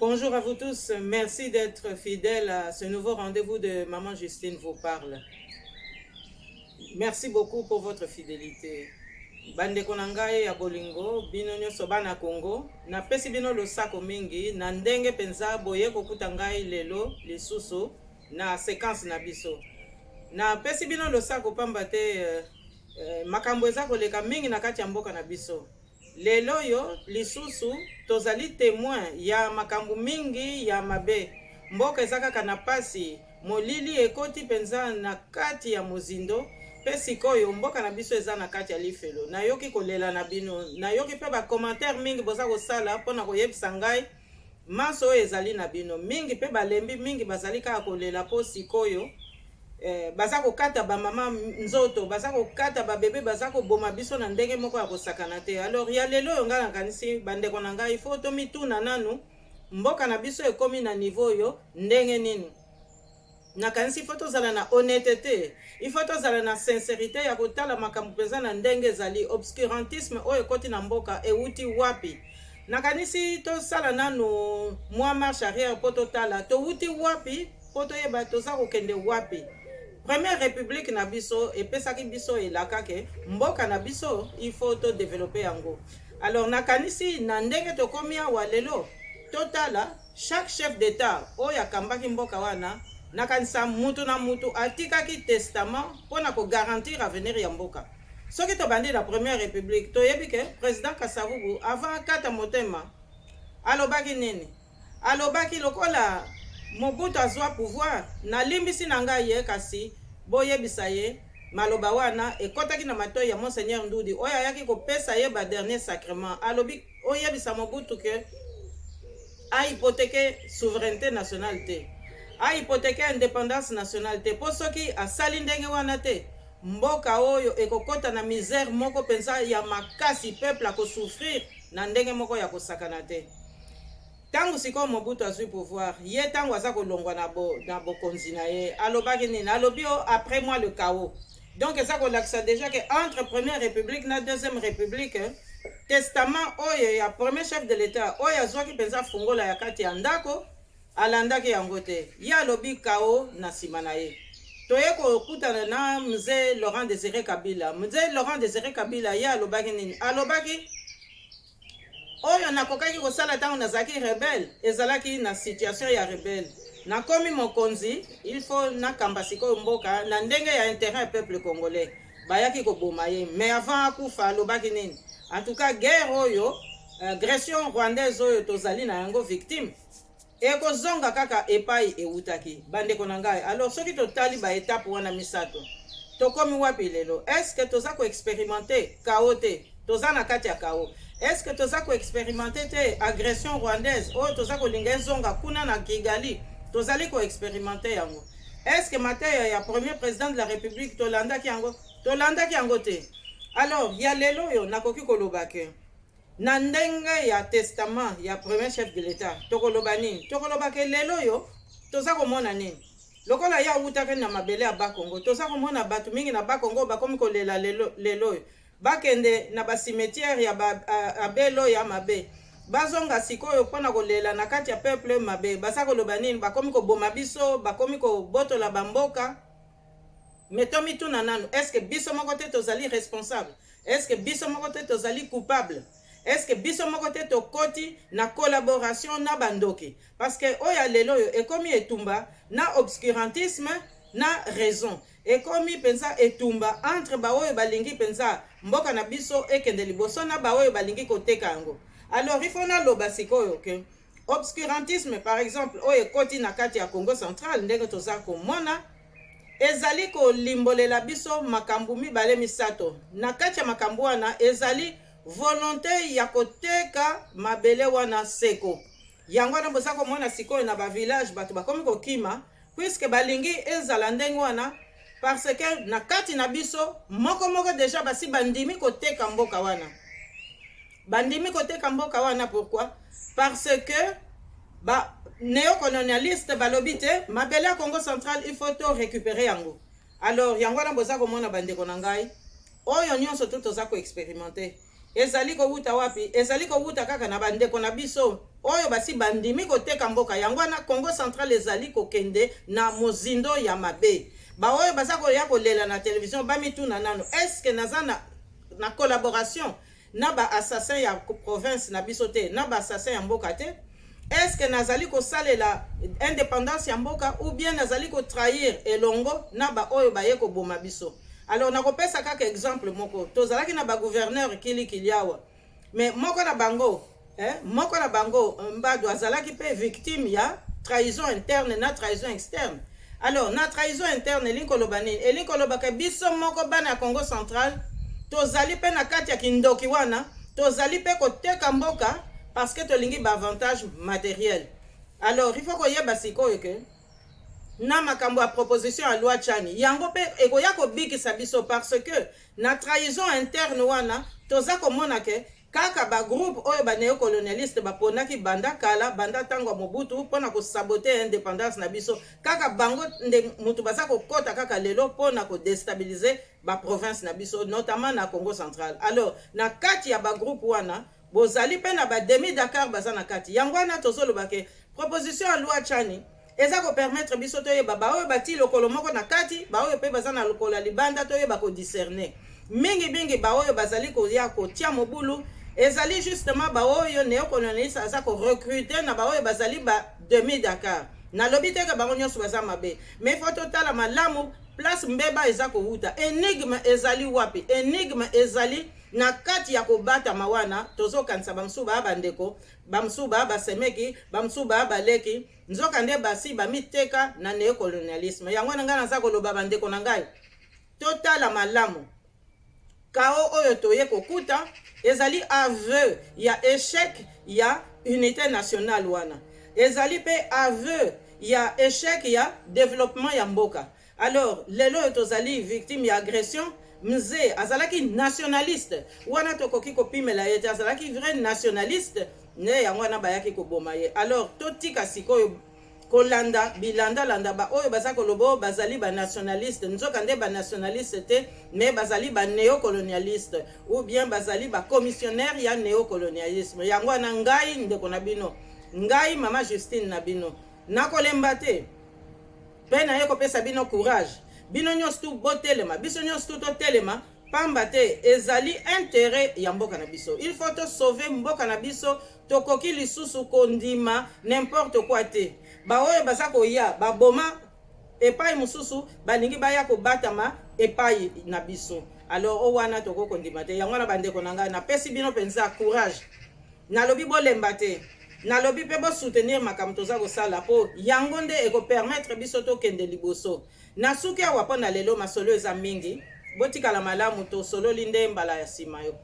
Bonjour à vous tous, merci d'être fidèles à ce nouveau rendez-vous de Maman Justine vous parle. Merci beaucoup pour votre fidélité. Bandeko na ngai ya bolingo, bino nyonso bana Congo, napesi bino losako mingi na ndenge mpenza boye kokuta ngai lelo lisusu na séquence na biso. Napesi bino losako pamba te makambo eza koleka mingi na kati ya mboka na biso. Lelo oyo lisusu tozali témoin ya makambo mingi ya mabe. Mboka eza kaka na pasi, molili ekoti mpenza na kati ya mozindo, mpe sikoyo mboka na biso eza na kati ya lifelo. Nayoki kolela na bino, nayoki mpe bacommentaire mingi boza kosala mpona koyebisa ngai manso oyo ezali na bino. Mingi mpe balembi, mingi bazali kaka kolela mpo sikoyo baza kokata bamama nzoto, baza kokata babebe, baza koboma biso na ndenge moko ya kosakana te. Alors ya lelo oyo, ngai nakanisi, bandeko na ngai, faut tomituna nanu: mboka na biso ekomi na niveau oyo ndenge nini? Nakanisi faut tozala na honnêteté, il faut tozala na sincérité ya kotala makambo mpenza na ndenge ezali. Obscurantisme oyo ekoti na mboka ewuti wapi? Nakanisi tosala nanu mwa marche arrière mpo totala towuti wapi, mpo toyeba toza kokende wapi. Première République na biso epesaki biso elaka ke mboka na biso, il faut todévelopper yango. Alors nakanisi na ndenge tokomi awa lelo, totala chaque chef d'État oyo akambaki mboka wana. Nakanisa mutu na mutu atikaki testament mpona kogarantir avenir ya mboka. Soki tobandi na Première République, toyebi ke président Kasavubu, avant akata motema, alobaki nini? Alobaki: lokola Mobutu azwa pouvoir, nalimbisi na ngai ye, kasi boyebisa ye. Maloba wana ekɔtaki na matoi ya Monseigneur Ndudi oyo ayaki kopesa ye badernier sacrement. Alobi: oyebisa Mobutu ke ahypothéquer souveraineté nationale te, ahypothéquer indépendance nationale te, mpo soki asali ndenge wana te, mboka oyo ekokɔta na misère moko mpenza ya makasi, peuple akosouffrir na ndenge moko ya kosakana te. Ntango sikoyo Mobutu azwi pouvoir, ye ntango aza kolongwa na bokonzi na ye, alobaki nini? Alobi: o après moi, le chaos. Donc eza kolakisa déjà ke entre Première République na Deuxième République, testament oyo ya premier chef de l'État oyo azwaki mpenza fungola ya kati ya ndako, alandaki yango te. Ye alobi chaos na nsima na ye. Toye kokutana na Mzee Laurent Désiré Kabila. Mzee Laurent Désiré Kabila, ye alobaki nini? Alobaki: oyo nakokaki kosala ntango nazalaki rebelle, ezalaki na situation ya rebelle. Nakomi mokonzi, il faut nakamba sikoyo mboka na ndenge ya intérêt ya peuple congolais. Bayaki koboma ye, mais avant akufa alobaki nini? En tout cas, guerre oyo, agression rwandaise oyo tozali na yango victime, ekozonga kaka epai ewutaki. Bandeko na ngai, alors soki totali baétape wana misato, tokomi wapi lelo? Est ce que toza koexpérimenter chaos te? Toza na kati ya chaos. Est ce que toza koexpérimenter te agression rwandaise oyo toza kolinga ezonga kuna na Kigali? Tozali koexpérimenter yango. Est ce que mateya ya premier président de la République, tolandaki yango? Tolandaki yango te. Alors ya lelo oyo, nakoki koloba ke na ndenge ya testament ya premier chef de l'État, tokoloba nini? Tokoloba ke lelo oyo toza komona nini? Lokola ye awutaki na mabele ya Bakongo, toza komona bato mingi na Bakongo bakomi kolela lelo. Lelo oyo bakende na bacimetière ya abelo ya mabe, bazonga sikoyo mpona kolela na kati ya peuple mabe. Baza koloba nini? Bakomi koboma biso, bakomi kobotola bamboka. Mais tomituna nanu: est ce que biso moko te tozali responsable? Est ce que biso moko te tozali coupable? Est ce que biso moko te tokoti na collaboration na bandoki? Parce que oyo ya lelo oyo ekomi etumba na obscurantisme na raison, ekomi mpenza etumba entre baoyo balingi mpenza mboka na biso ekende liboso na baoyo balingi koteka yango. Alors il faut naloba sikoyo ke obscurantisme, par exemple, oyo ekoti na kati ya Congo Central, ndenge toza komona, ezali kolimbolela biso makambo mibale, misato. Na kati ya makambo wana ezali volonté ya koteka mabele wana seko. Yango wana boza komona sikoyo na bavillage bato bakomi kokima, puisque balingi ezala ndenge wana, parce que na kati na biso moko moko déjà basi bandimi koteka mboka wana. Bandimi koteka mboka wana pourquoi? Parce que ba néocolonialiste balobi te, mabele ya Congo Central, il faut to récupérer yango. Alors yango wana boza komona, bandeko na ngai, oyo nyonso to toza koexpérimenter ezali kowuta wapi? Ezali kowuta kaka na bandeko na biso. Oyo basi bandimi koteka mboka, yango wana Congo Central ezali kokende na mozindo ya mabe. Baoyo baza koya kolela na television, bamituna nano: est-ce naza na collaboration na baassassin ya province na biso te, na baassassin ya mboka te? Est-ce nazali kosalela indépendance ya mboka ou bien nazali kotrahir elongo na baoyo baye koboma biso? Alors nakopesa kaka exemple moko. Tozalaki na bagouverneur kilikili awa, mais moko na bango, moko na bango, Mbado, azalaki mpe victime ya trahison interne na trahison externe. Alors na trahison interne elingi koloba nini? Elingi kolobaka biso moko bana ya Congo Central tozali mpe na kati ya kindoki wana, tozali mpe koteka mboka parce que tolingi baavantage matériel. Alors il faut koyeba sikoyo ke na makambo ya proposition ya loi Tshiani, yango mpe ekoya kobikisa biso, parce que na trahison interne wana toza komona ke kaka bagroupe oyo banéocolonialiste baponaki banda kala, banda ntango ya Mobutu, mpona kosaboter indépendance na biso, kaka bango nde mutu baza kokɔta kaka lelo mpona kodéstabiliser baprovince na biso, notamment na Congo Central. Alors na kati ya bagroupe wana bozali mpe na bademi Dakar baza na kati. Yango wana tozoloba ke proposition ya loi Tshiani eza kopermettre biso toyeba baoyo bati lokolo moko na kati, baoyo mpe baza na lokolo ya libanda, toyeba kodiscerner mingimingi baoyo bazali koya kotia mobulu. Ezali justement baoyo néocolonialiste aza korecruter na baoyo bazali ba demi Dakar. Nalobi te ke bango nyonso baza mabe, mais faut totala malamu place mbeba eza kowuta. Énigme ezali wapi? Énigme ezali na kati ya kobatama wana. Tozokanisa bamosusu baya bandeko, bamosusu baya basemeki, bamosusu baya baleki, nzoka nde basi bamiteka na néocolonialisme. Yango wana ngai naza koloba, bandeko na ngai, totala malamu. Kao oyo toye kokuta ezali aveu ya échec ya unité nationale wana, ezali mpe aveu ya échec ya développement ya mboka. Alors lelo oyo tozali victime ya agression. Mzee azalaki nationaliste, wana tokoki kopimela ye te, azalaki vrai nationaliste nde yango wana bayaki koboma ye. Alors totika sikoyo kolanda bilandalanda, baoyo baza koloba oyo bazali banationaliste, nzoka nde banationaliste te, mais bazali banéocolonialiste ou bien bazali bacommissionnaire ya néocolonialisme. Yango wana ngai ndeko na bino, ngai mama Justine na bino, nakolemba te mpe naye kopesa bino courage. Bino nyonso tu botelema, biso nyonso tu totelema, pamba te ezali intérêt ya mboka na biso. Il faut tosauver mboka na biso. Tokoki lisusu kondima n'importe quoi te. Baoyo baza koya baboma epai mosusu, balingi baya kobatama epai na biso. Alors o wana tokoki kondima te. Yango wana, bandeko na ngai, napesi bino mpenza courage. Nalobi bolemba te, nalobi mpe bosoutenir makambo toza kosala, mpo yango nde ekopermettre biso tokende liboso. Nasuki awa mpo na lelo. Masolo eza mingi. Botikala malamu, tosololi nde mbala ya nsima yo.